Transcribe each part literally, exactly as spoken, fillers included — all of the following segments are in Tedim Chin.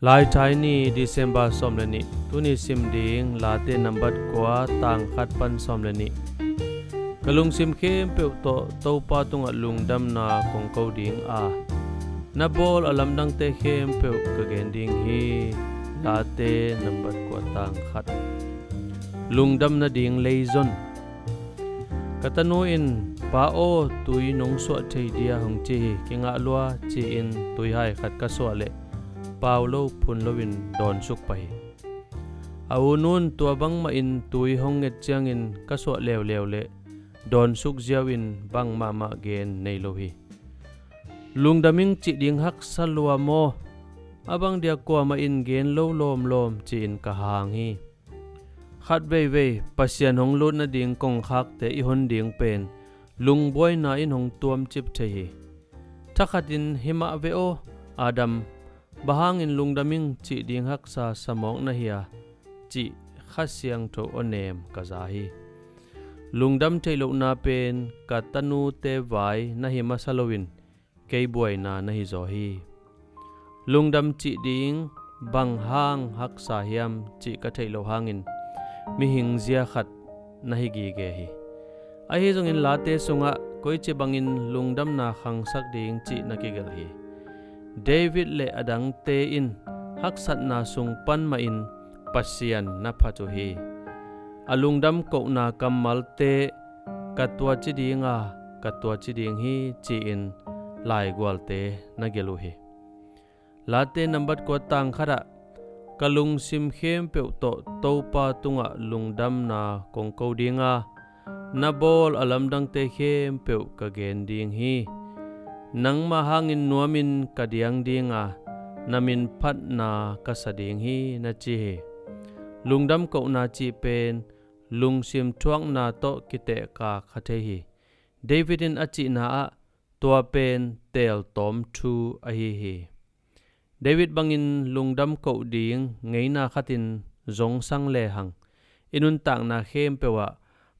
Laithai ni, December sawm le nih. Tuni sim ding Late nambat kua, tang khat pan sawm le nih. Ka lungsim khempeuh tawh Topa tungah lungdamna kong ko ding a, na bawl a lamdangte khempeuh ka gen ding hi. Late nambat kua, tang khat. Lungdam nading leizon. Ka tanu in, "Pa aw, tui nong suah thei dia," hong ci hi. "Kingah lua," ci-in tuihai khat ka suah leh pau lo phun loin dawnsuk pah hi. A u nu'n tua bangmahin tui hong nget ciangin ka suah leuleu leh dawnsuk ziau in bangmahmah gen nei lo hi. "Lungdam ing," cih ding haksa lua maw? A bang dia kuamah in gen lo lawmlawm, ci-in ka hang hi. Khat veivei Pasian hong lut nading kongkhakte i hon ding pen lungbuaina in hong tuamcip thei hi. Thakhatin, "Hi mah ve aw, Adam, bang hangin lungdam ing cih ding haksa sa mawk na hia?" cih Kha Siangtho awnem ka za hi. Lungdam theih lohna pen ka tanute vai na hi masa loin kei buaina na hi zaw hi. Lungdam cih ding bang hang haksa hiam cih ka theih loh hangin mihing zia khat na hi gige hi. Ahi zongin Late sungah koici bangin lungdamna khangsak ding cih na kigelh hi. David le a dangte in haksatna sung pan mahin Pasian na phat uh hi. A lungdam kohna kammalte, "Ka tuaci ding a, ka tuaci ding hi," ci-in laigualte na gelh uh hi. Late nambat kua, tang khat ah, "Ka lungsim khempeuh tawh Topa tungah lungdamna kong ko ding a, na bawl a lamdangte khempeuh ka gen ding hi. Nangmah hangin nuamin ka diang ding a, na min phatna ka sa ding hi," na ci hi. Lungdam kohna cih pen lungsim thuakna tawh kitehkak kha thei hi. David in a cihna ah tua pen teeltawm thu ahi hi. David bangin lungdam koh ding ngeina khatin zong sang lehang, i nuntakna khempeuh ah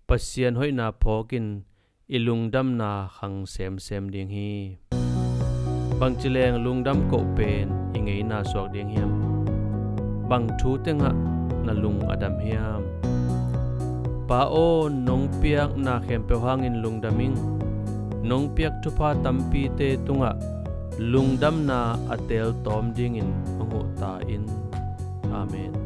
Pasian hoihna phawkin i lungdamna khang semsem ding hi. Bangci leng lungdam koh pen i ngeina suak ding hiam? Bang thu tengah na lung a dam hiam? Pa aw, nong piak na khempeuh hangin lungdam ing. Nong piak thupha tampite tungah lungdamna a teeltawm dingin hong huh ta in. Amen.